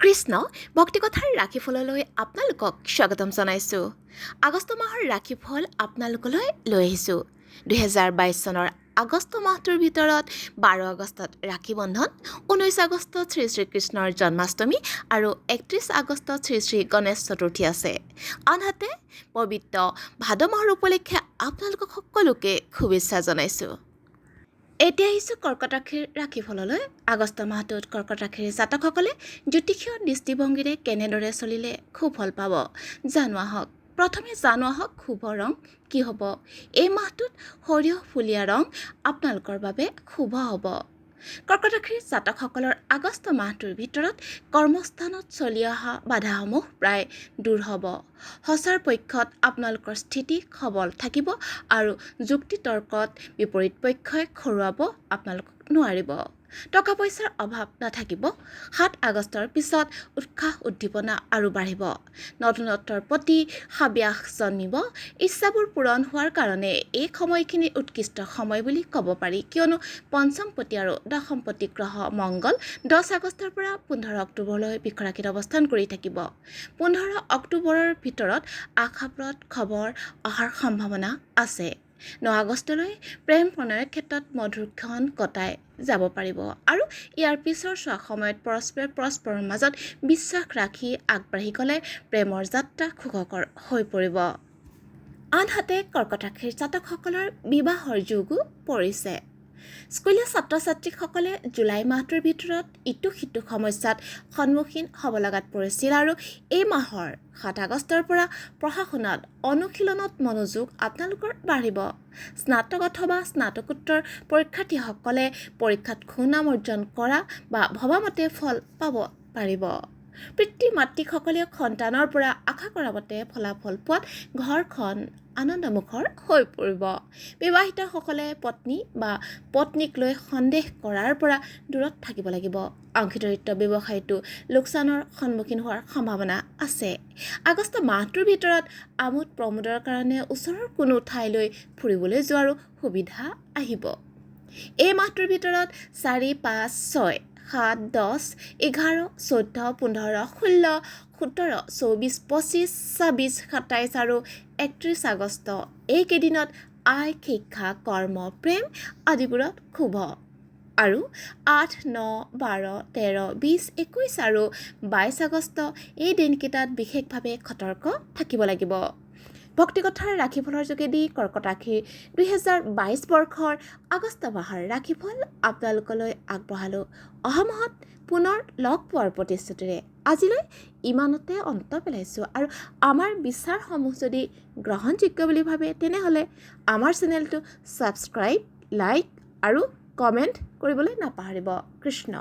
কৃষ্ণ। ভক্তিকথাৰ ৰাশিফললৈ আপোনালোকক স্বাগতম জনাইছোঁ। আগষ্ট মাহৰ ৰাশিফল আপোনালোকলৈ লৈ আহিছোঁ। 2022 চনৰ আগষ্ট মাহটোৰ ভিতৰত 12 আগষ্টত ৰাখী বন্ধন, 19 আগষ্টত শ্ৰী শ্ৰীকৃষ্ণৰ জন্মাষ্টমী আৰু 31 আগষ্টত শ্ৰী শ্ৰী গণেশ চতুৰ্থী আছে। আনহাতে পবিত্ৰ ভাদ মাহৰ উপলক্ষে আপোনালোকক সকলোকে শুভেচ্ছা জনাইছোঁ। এতিয়া আহিছোঁ কৰ্কট ৰাশিৰ ৰাশিফললৈ। আগষ্ট মাহটোত কৰ্কট ৰাশিৰ জাতকসকলে জ্যোতিষীয় দৃষ্টিভংগীৰে কেনেদৰে চলিলে সুফল পাব জানো আহক। প্ৰথমে জানো আহক শুভ ৰং কি হ'ব। এই মাহটোত সৰিয়হ ফুলীয়া ৰং আপোনালোকৰ বাবে শুভ হ'ব। কৰ্কট ৰাশিৰ জাতকসকলৰ আগষ্ট মাহটোৰ ভিতৰত কৰ্মস্থানত চলি অহা বাধাসমূহ প্ৰায় দূৰ হ'ব। সঁচাৰ পক্ষত আপোনালোকৰ স্থিতি সবল থাকিব আৰু যুক্তি তৰ্কত বিপৰীত পক্ষই খৰুৱাব আপোনালোকক নোৱাৰিব। টকা পইচাৰ অভাৱ নাথাকিব। 7 আগষ্টৰ পিছত উৎসাহ উদ্দীপনা আৰু বাঢ়িব। নতুনত্বৰ প্ৰতি হাবিয়াস জন্মিব। ইচ্ছাবোৰ পূৰণ হোৱাৰ কাৰণে এই সময়খিনি উৎকৃষ্ট সময় বুলি ক'ব পাৰি, কিয়নো পঞ্চমপতি আৰু দশমপতি গ্ৰহ মংগল 10 আগষ্টৰ পৰা 15 অক্টোবৰলৈ বৃষৰাশিত অৱস্থান কৰি থাকিব। 15 অক্টোবৰৰ ভিতৰত আশাপ্ৰদ খবৰ অহাৰ সম্ভাৱনা আছে। 9 আগষ্টলৈ প্ৰেম প্ৰণয়ৰ ক্ষেত্ৰত মধুৰ ক্ষণ কটাই যাব পাৰিব আৰু ইয়াৰ পিছৰ চোৱা সময়ত পৰস্পৰে পৰস্পৰৰ মাজত বিশ্বাস ৰাখি আগবাঢ়ি গ'লে প্ৰেমৰ যাত্ৰা সুখকৰ হৈ পৰিব। আনহাতে কৰ্কট ৰাশিৰ জাতকসকলৰ বিবাহৰ যোগো পৰিছে। স্কুলীয়া ছাত্ৰ ছাত্ৰীসকলে জুলাই মাহটোৰ ভিতৰত ইটো সিটো সমস্যাত সন্মুখীন হ'ব লগাত পৰিছিল আৰু এই মাহৰ 7 আগষ্টৰ পৰা পঢ়া শুনাত অনুশীলনত মনোযোগ আপোনালোকৰ বাঢ়িব। স্নাতক অথবা স্নাতকোত্তৰ পৰীক্ষাৰ্থীসকলে পৰীক্ষাত সুনাম অৰ্জন কৰা বা ভবামতে ফল পাব পাৰিব। পিতৃ মাতৃসকলে সন্তানৰ পৰা আশা কৰা মতে ফলাফল পোৱাত ঘৰখন আনন্দমুখৰ হৈ পৰিব। বিবাহিতসকলে পত্নী বা পত্নীক লৈ সন্দেহ কৰাৰ পৰা দূৰত থাকিব লাগিব। অংশীদাৰিত্ব ব্যৱসায়তো লোকচানৰ সন্মুখীন হোৱাৰ সম্ভাৱনা আছে। আগষ্ট মাহটোৰ ভিতৰত আমোদ প্ৰমোদৰ কাৰণে ওচৰৰ কোনো ঠাইলৈ ফুৰিবলৈ যোৱাৰো সুবিধা আহিব। এই মাহটোৰ ভিতৰত 4, 5, 6, 7, 10, 11, 14, 15, 16, 17, 24, 25, 26, 27 আৰু 31 আগষ্ট এইকেইদিনত আয়, শিক্ষা, কৰ্ম, প্ৰেম আদিবোৰত শুভ আৰু 8, 9, 12, 13, 20, 21 আৰু 22 আগষ্ট এই দিনকেইটাত বিশেষভাৱে সতৰ্ক থাকিব লাগিব। ভক্তিকথাৰ ৰাশিফলৰ যোগেদি কৰ্কট ৰাশিৰ 2022 বৰ্ষৰ আগষ্ট মাহৰ ৰাশিফল আপোনালোকলৈ আগবঢ়ালোঁ। অহা মাহত পুনৰ লগ পোৱাৰ প্ৰতিশ্ৰুতিৰে আজিলৈ ইমানতে অন্ত পেলাইছোঁ। আৰু আমাৰ বিচাৰসমূহ যদি গ্ৰহণযোগ্য বুলি ভাবে তেনেহ'লে আমাৰ চেনেলটো ছাবস্ক্ৰাইব, লাইক আৰু কমেণ্ট কৰিবলৈ নাপাহৰিব। কৃষ্ণ।